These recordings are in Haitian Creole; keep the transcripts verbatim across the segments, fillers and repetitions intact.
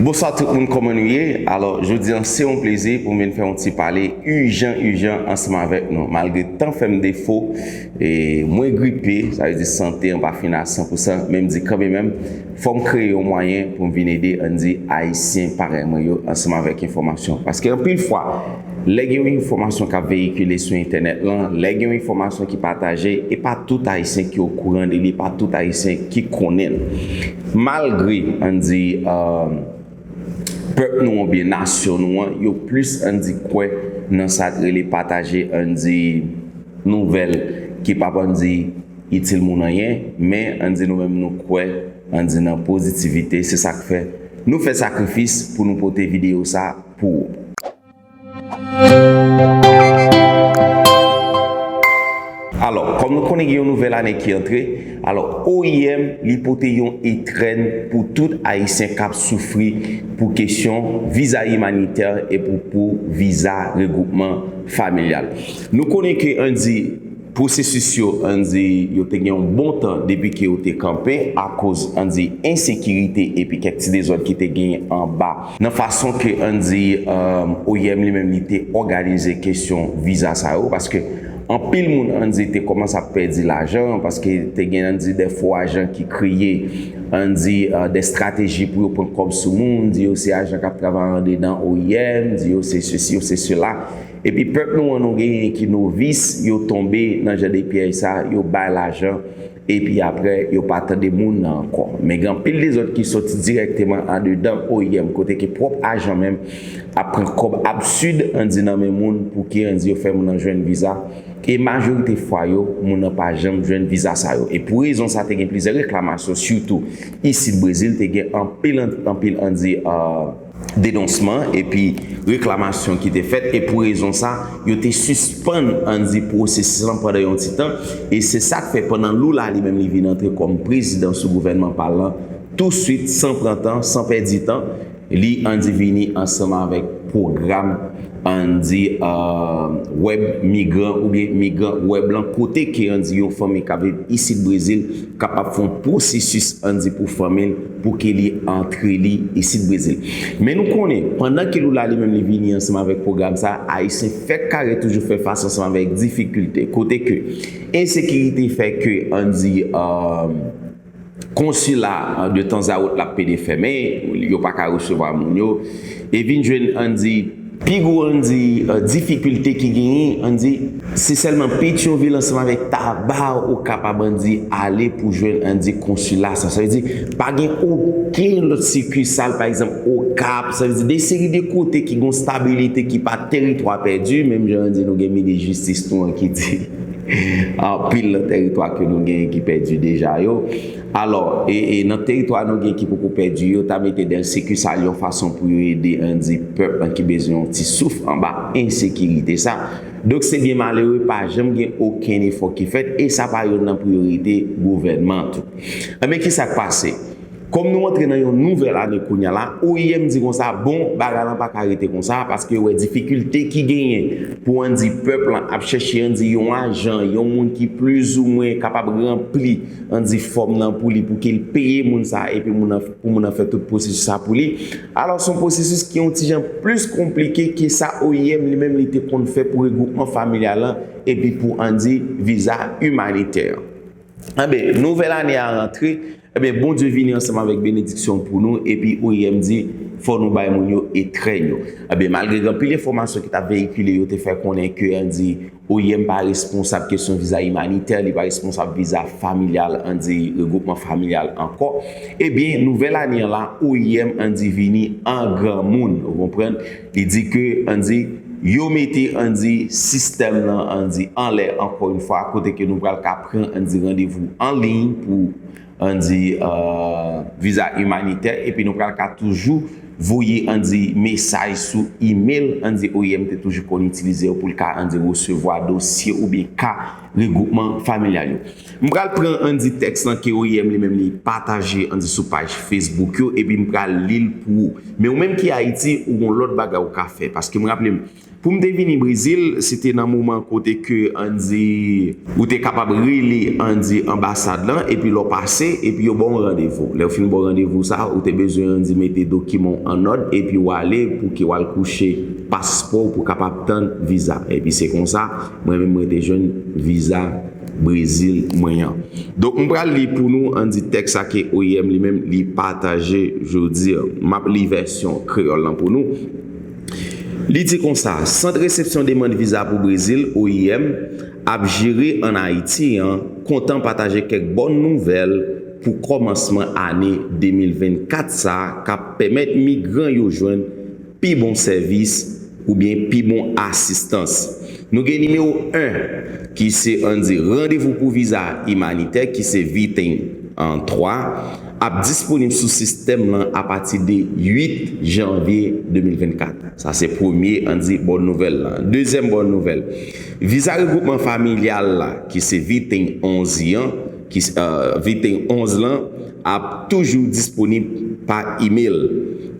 Bonswa tout moun, kòman nou ye? Alò, jodi a se yon plezi pou m vin fè yon ti pale ijan, ijan ansanm avèk nou. Malgre tan fè m defo, e mwen gripe, sa vle di sante an pa fin a san pou san, men m di kanmenm, fò m kreye yon mwayen pou m vin ede, ann di, Ayisyen parèy mwen yo ansanm avèk enfòmasyon. Paske anpil fwa, lè gen yon enfòmasyon k ap veyikile sou entènèt lan, lè gen yon enfòmasyon ki pataje, e pa tout Ayisyen ki okouran de li, e pa tout Ayisyen ki konnen l. Malgre, ann di, euh, pèp nou an oubyen nasyon nou an, yo plis, ann di, kwè nan sa k rele pataje, ann di, nouvèl ki p ap, ann di, itil moun anyen, men, ann di, nou menm nou kwè, ann di, nan pozitivite. Se sa k fè nou fè sakrifis pou nou pote videyo sa pou ou. Alò, kòm nou konnen gen yon nouvèl ane ki antre, alò, O I M, li pote yon etrèn pou tout Ayisyen k ap soufri pou kesyon viza imanitè e pou, pou viza regwoupman familyal. Nou konnen ke, ann di, pwosesis yo, ann di, yo te gen yon bon tan depi ke yo te kanpe akoz, ann di, ensekirite epi kèk ti dezòd ki te genyen anba. Nan fason ke, ann di, euh, O I M li menm li te òganize kesyon viza sa yo, paske anpil moun, ann di, te kòmanse ap pèdi lajan, paske te gen, ann di, de fo ajan ki kreye, ann di, euh, de estrateji pou yo pran kòb sou moun, di yo se ajan k ap travay andedan O I M, di yo se sesi, yo se sela. Epi pèp nou an nou genyen ki novis, yo tonbe nan jan de pyèj sa, yo bay lajan, epi apre, yo pa tande moun nan ankò. Men gen anpil dezòd ki soti dirèkteman andedan O I M, kote ke pwòp ajan menm ap pran kòb absid, ann di, nan men moun pou ke, ann di, yo fè moun nan jwenn viza. E majorite fwa yo, moun nan pa janm jwenn viza sa yo. E pou rezon sa, te gen plizyè reklamasyon, sitou isit Brezil, te gen anpil, anpil, ann di, euh, denonsman epi reklamasyon ki te fèt, e pou rezon sa, yo te sispann, ann di, pwosesis lan pandan yon ti tan, e se sa k fè pandan Lula li menm li vin antre kòm prezidan sou gouvènman pa l lan, touswit, san pran tan, san pèdi tan, li, ann di, vini ansanm avèk pwogram, ann di, euh, wèb migran oubyen migran wèb lan, kote ke, ann di, yon fanmi k ap viv isit Brezil kapab fè yon pwosesis, ann di, pou fanmi l, pou ke li antre li isit Brezil. Men nou konnen, pandan ke Lula li menm li vini ansanm avèk pwogram sa, Ayisyen fèk kare toujou fè fas ansanm avèk difikilte. Kote ke ensekirite fè ke, ann di, euh, konsila, euh, de tanzawot l ap pede fèmen, yo pa ka resevwa moun yo. E vin jwenn, ann di, pi gwo, ann di, euh, difikilte ki genyen, ann di, se sèlman Petyonvil ansanm avèk Taba ou kapab, ann di, ale pou jwenn, ann di, konsila sa. Sa vle di, pa gen okenn lòt sikisal, pa egzanp, Okap, sa vle di, de seri de kote ki gon stabilite, ki pa teritwa pèdi, menm jan, ann di, nou gen minis jistis nou an ki di, anpil nan teritwa ke nou genyen ki pèdi deja yo. Alò, e, e nan teritwa nou gen ki poko pèdi yo, ta mete de sikisal yon fason pou yo ede, ann di, pèp lan ki bezwen yon ti souf anba ensekirite sa. Donk, se byen malere, pa janm gen okenn efò ki fèt, e sa pa youn nan priyorite gouvènman an tou. Enben, ki sa k pase? Kòm nou antre nan yon nouvèl ane kounye a la, O I M di konsa, bon, bagay lan pa ka rete konsa, paske yo wè difikilte ki genyen pou, ann di, pèp lan ap chèche, ann di, yon ajan, yon moun ki plizoumwen kapab ranpli, ann di, fòm nan pou li, pou ke l peye moun sa, epi moun nan, pou moun nan fè tout pwosesis sa pou li. Alò, se yon pwosesis ki yon ti jan plis konplike ke sa O I M li menm li te konn fè pou regwoupman familyal lan, epi pou, ann di, viza imanitè an. Enben, nouvèl ane a rantre, enben, Bondye vini ansanm avèk benediksyon pou nou, epi O I M di, fò nou bay moun yo etrèn yo. Enben, malgre gen anpil enfòmasyon ki t ap veyikile, yo te fè konnen ke, ann di, O I M pa responsab kesyon viza imanitè, li pa responsab viza familyal, ann di, regwoupman familyal ankò. Ebyen, nouvèl ane an la, O I M, ann di, vini an granmoun, ou konprann? Li di ke, ann di, yo mete, ann di, sistèm lan, ann di, anlè, ankò yon fwa, kote ke nou pral ka pran, ann di, randevou an liy pou, ann di, euh, viza imanitè, epi nou pral ka toujou voye, ann di, mesaj sou email, ann di, O I M te toujou konn itilize yo pou l ka, ann di, resevwa dosye oubyen ka regwoupman familyal yo. M pral pran, ann di, tèks lan ke O I M li menm li pataje, ann di, sou paj Facebook yo, epi m pral li l pou ou. Men ou menm ki Ayiti, ou gon lòt bagay ou ka fè. Paske m raple m, pou m te vini Brezil, se te nan moman kote ke, ann di, ou te kapab rele, ann di, anbasad lan, epi lè w pase, epi yo ba w yon randevou. Lè yo fin ba w randevou sa, ou te bezwen, ann di, mete dokiman w an òd, epi w ale pou ke w al kouche paspò w pou w kapab tann viza. Epi se konsa, mwen menm mwen te jwenn viza Brezil mwen an. Donk, m pral li pou nou, ann di tèks sa ke O I M li menm li pataje jodi a. M ap li vèsyon kreyòl lan pou nou. Li di konsa, Sant resepsyon demann viza pou Brezil, O I M, ap jere ann Ayiti an, kontan pataje kèk bòn nouvèl pou kòmansman ane de mil vennkat sa a k ap pèmèt migran yo jwenn pi bon sèvis oubyen pi bon asistans. Nou gen nimewo en, ki se, ann di, randevou pou viza imanitè, ki se V ten twa, ap disponib sou sistèm lan apati de uit janvye de mil vennkat. Sa se premye, ann di, bòn nouvèl lan. Dezyèm bòn nouvèl, viza regroupman familyal la, ki se V ten onz an, ki, euh, V ten onz lan, ap toujou disponib pa email,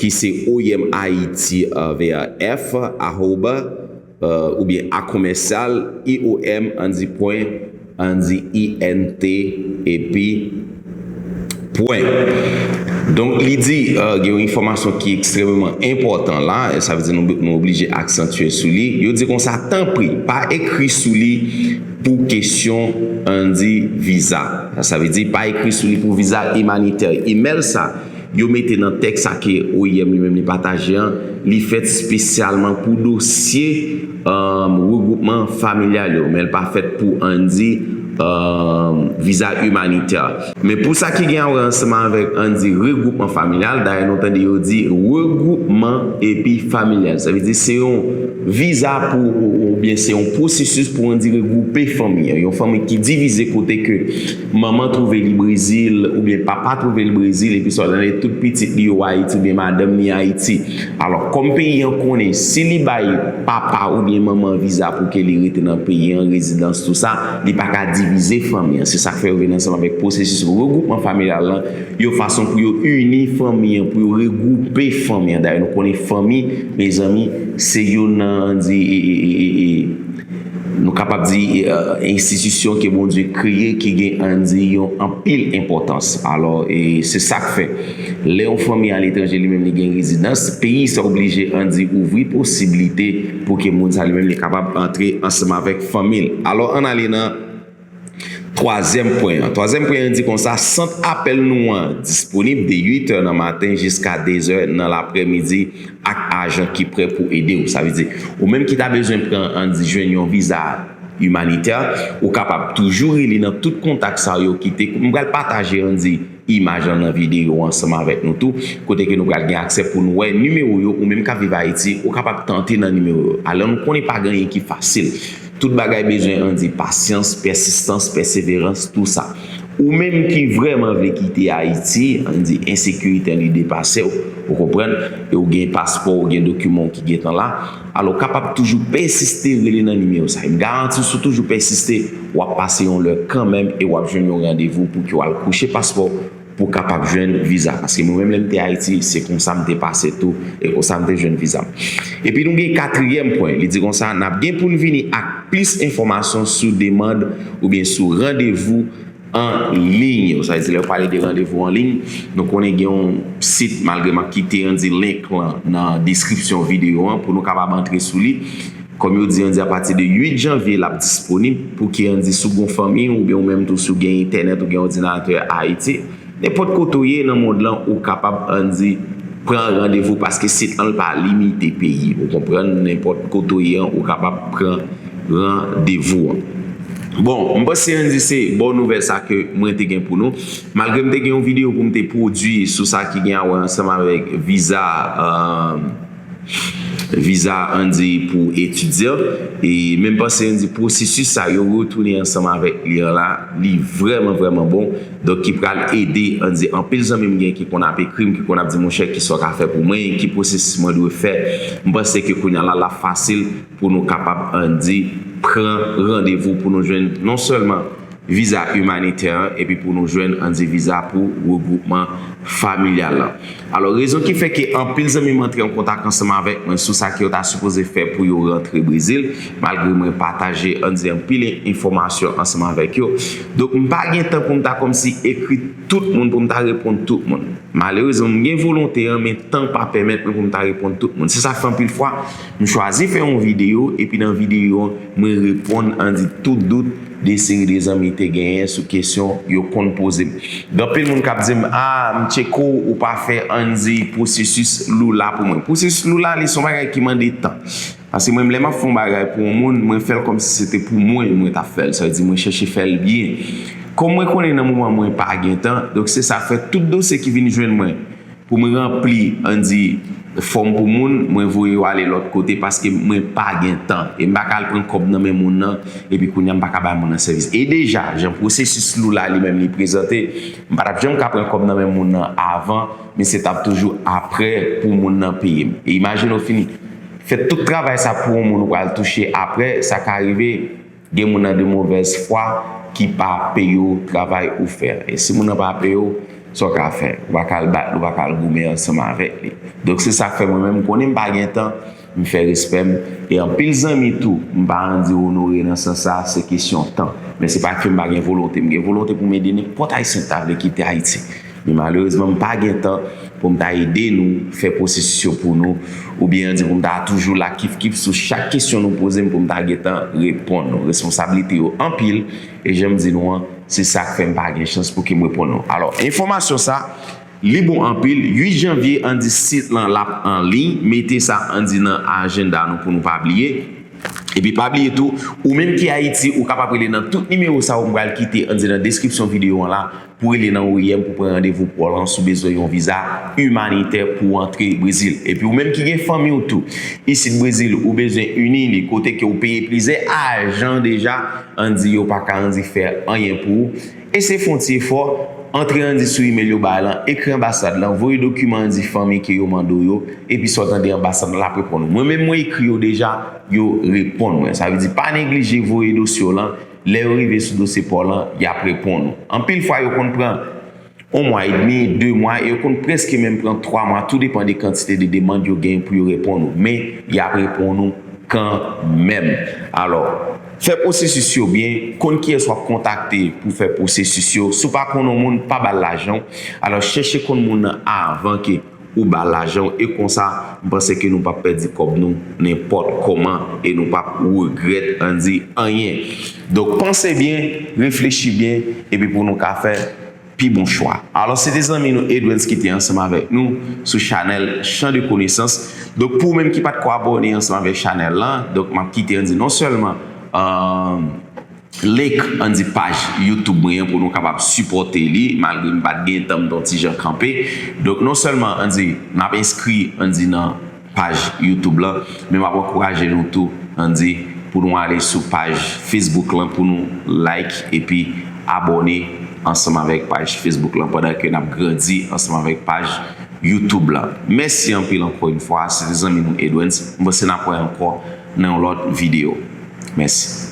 ki se O I M Haiti, euh, V R F, arroba, euh, oubyen a komèsyal, I O M, ann di, pwen, ann di, I N T, epi pwen. Donk, li di, euh, gen yon enfòmasyon ki ekstrèmeman enpòtan la, sa vle di nou, nou oblije aksantye sou li. Yo di konsa, tanpri, pa ekri sou li pou kesyon, ann di, viza. Sa vle di, pa ekri sou li pou viza imanitè. Imèl sa, yo mete nan tèks sa ke O I M li menm li pataje an, li fèt espesyalman pou dosye, um, regroupman familyal yo, men l pa fèt pou, ann di, um, viza imanitè. Men pou sa ki gen a wè ansanm avèk, ann di, regroupman familyal, dayè nou tande yo di regroupman epi familyal. Sa vle di se yon viza pou, ou, oubyen se yon pwosesis pou, ann di, regwoupe fanmi an. Yon fanmi ki divize kote ke manman twouve li Brezil, oubyen papa twouve li Brezil, epi sa w tande tout pitit li yo Ayiti, oubyen madanm li Ayiti. Alò, kòm peyi an konnen, si li bay papa oubyen manman viza pou ke li rete nan peyi an, rezidans, tou sa, li pa ka divize fanmi an. Se sa k fè yo vin ansanm avèk pwosesis regroupman familyal lan, yon fason pou yo ini fanmi an, pou yo regwoupe fanmi an. Dayè, nou konnen fanmi, mezanmi, se youn nan, di, e, e, e, e, e, nou kapab di, e, enstitisyon ke Bondye kreye ki gen, ann di, yon anpil enpòtans. Alò, e se sa k fè, lè yon fanmi aletranje li menm li gen rezidans, peyi sa oblije, ann di, ouvri posiblite pou ke moun sa li menm li kapab antre ansanm avèk fanmi l. Alò, ann ale nan twazyèm pwen an. Twazyèm pwen an di konsa, sant apèl nou an disponib de uit è nan maten jiska de zè nan laprèmidi ak ajan ki prè pou ede w. Sa vle di, ou menm ki ta bezwen pran, ann di, jwenn yon viza imanitè, ou kapab toujou rele nan tout kontak sa yo ki te, m pral pataje, ann di, imaj lan nan videyo ansanm avèk nou tou, kote ke nou pral gen aksè pou nou wè nimewo yo, ou menm k ap viv Ayiti, ou kapab tante nan nimewo yo. Alò, nou konnen pa gen anyen ki fasil. Tout bagay bezwen, ann di, pasyans, pèsistans, pèseverans, tou sa. Ou menm ki vrèman vle kite Ayiti, ann di, ensekirite an li depase w, ou konprann, e ou gen paspò, ou gen dokiman w ki gentan la, alò w kapab toujou pèsiste rele nan nimewo sa. E m garanti w, si w toujou pèsiste, w ap pase yon lè kanmenm e w ap jwenn yon randevou pou ke w al kouche paspò w pou w kapab jwenn viza. Paske mwen menm, lè m te Ayiti, se konsa m te pase tou, e konsa m te jwenn viza m. Epi nou gen katriyèm pwen, li di konsa, n ap gen pou n vini ak plis enfòmasyon sou demann oubyen sou randevou an liy yo. Sa vle di, lè yo pale de randevou an liy, nou konnen gen yon sit, malgre m ap kite, ann di, link lan nan deskripsyon videyo an pou nou kapab antre sou li. Kòm yo di, ann di, apati de uit janvye, l ap disponib pou ke, ann di, si w gen yon fanmi, oubyen ou menm tou, si w gen entènèt, ou gen òdinatè Ayiti, nenpòt kote w ye nan mond lan, ou kapab, ann di, pran randevou, paske sit lan, l pa limite peyi, ou konprann, nenpòt kote w ye an, ou kapab pran randevou an. Bon, m panse, ann di, se bon nouvèl sa ke mwen te gen pou nou. Malgre m te gen yon videyo pou m te pwodui sou sa ki gen a wè ansanm avèk viza, euh, viza, ann di, pou etidyan. E men m panse, ann di, pwosesis sa yo retounen ansanm avèk li an la, li vrèman, vrèman bon. Donk, ki pral ede, ann di, anpil zanmi m gen ki konn ap ekri m, ki konn ap di, monchè, kisa w ka fè pou mwen, ki pwosesis mwen dwe fè. M panse ke kounye a la, l ap fasil pou nou kapab, ann di, pran randevou pou nou jwenn non sèlman viza imanitè an, epi pou nou jwenn, ann di, viza pou regwoupman familyal lan. Alò, rezon ki fè ke anpil zanmi m antre an kontak ansanm avèk mwen sou sa ke yo ta sipoze fè pou yo rantre Brezil, malgre mwen pataje, ann di, anpil enfòmasyon ansanm avèk yo. Donk, m pa gen tan pou m ta kòmsi ekri tout moun, pou m ta reponn tout moun. Malerezman, m gen volonte an, men tan pa pèmèt mwen pou m ta reponn tout moun. Se sa k fè anpil fwa, m chwazi fè yon videyo, epi nan videyo an, mwen reponn, ann di, tout dout de seri de zanmi te genyen sou kesyon yo konn poze m. Gen anpil moun k ap di m, "Ah, m tcheko ou pa fè, ann di, pwosesis Lula pou mwen." Pwosesis Lula, li se yon bagay ki mande tan. Paske mwen, lè m ap fè yon bagay pou yon moun, mwen fè l kòmsi se te pou mwen, mwen t ap fè l. Sa vle di, mwen chèche fè l byen. Kòm mwen konnen nan moman mwen pa gen tan, donk se sa k fè tout dosye ki vin jwenn mwen pou mwen ranpli, ann di, fòm pou moun, mwen voye yo ale lòt kote paske mwen pa gen tan. E m pa ka al pran kòb nan men moun nan, epi kounye a m pa ka bay moun nan sèvis. E deja, jan pwosesis Lula li menm li prezante, m pa t ap janm ka pran kòb nan men moun nan avan, men se t ap toujou apre pou moun nan peye m. E imajine w fini fè tout travay sa pou yon moun ou pral touche apre, sa ka rive gen moun nan de movèz fwa ki pa peye w travay ou fè. E si moun nan pa peye w, sa w ka fè? Ou pa ka al bat li, ou pa ka al goumen ansanm avèk li. Donk se sa k fè mwen menm, m konnen m pa gen tan, m fè respè m. E anpil zanmi tou, m pa ann di onore nan sans sa, se kesyon tan. Men se pa ke m pa gen volonte, m gen volonte pou m ede nenpòt Ayisyen k ta vle kite Ayiti. Men malerezman, m pa gen tan pou m ta ede nou fè pwosesis yo pou nou, oubyen ann di pou m ta toujou la kif kif sou chak kesyon nou poze m pou m ta gentan reponn nou. Responsablite yo anpil, e jan m di nou an, se sa k fè m pa gen chans pou ke m reponn nou. Alò, enfòmasyon sa, li bon anpil. Uit janvye, ann di sit lan l ap an liy, mete sa ann di nan ajanda nou pou nou pa bliye. Epi pa bliye tou, ou menm ki Ayiti, ou kapab rele nan tout nimewo sa yo m pral kite ann di nan deskripsyon videyo an la, pou rele nan O I M pou pran randevou pa w lan si w bezwen yon viza imanitè pou w antre Brezil. Epi ou menm ki gen fanmi w tou isit Brezil, ou bezwen ini li, kote ke w peye plizyè ajan deja, ann di yo pa ka ann di fè anyen pou ou. E se fè yon ti efò, antre ann di sou imèl yo bay lan, ekri anbasad lan, voye dokiman ann di fanmi ke yo mande w yo, epi sa w tande anbasad lan l ap reponn ou. Mwen menm mwen ekri yo deja, yo reponn mwen. Sa vle di pa neglije voye dosye w lan, lè yo rive sou dosye pa w lan, y ap reponn ou. Anpil fwa yo konn pran yon mwa edmi, de mwa, e yo konn prèske menm pran twa mwa, tou depann de kantite de demann yo genyen pou yo reponn ou. Men, y ap reponn ou kanmenm. Alò, fè pwosesis yo byen, konn kiyès w ap kontakte pou fè pwosesis yo. Si w pa konn yon moun, pa ba l lajan w. Alò, chèche konn moun nan avan ke ou ba l lajan w. E konsa, m panse ke nou p ap pèdi kòb nou nenpòt kòman e nou p ap regrèt ann di anyen. Donk, panse byen, reflechi byen, epi pou nou ka fè pi bon chwa. Alò, se te zanmi nou Edwens ki te ansanm avèk nou sou chanèl Chan de Konesans. Donk, pou ou menm ki pa t ko abòne ansanm avèk chanèl lan, donk, m ap kite ann di non sèlman, euh, link ann di paj YouTube mwen an pou nou kapab sipòte li, malgre m pa t gen tan, m t yon ti jan kanpe. Donk, non sèlman ann di, n ap enskri ann di nan paj YouTube lan, men m ap ankouraje nou tou, ann di, pou nou ale sou paj Facebook lan, pou nou like epi abòne ansanm avèk paj Facebook lan, pandan ke n ap grandi ansanm avèk paj YouTube lan. Mèsi anpil ankò yon fwa, se te zanmi nou Edwens. M panse n ap wè ankò nan yon lòt videyo. Mèsi.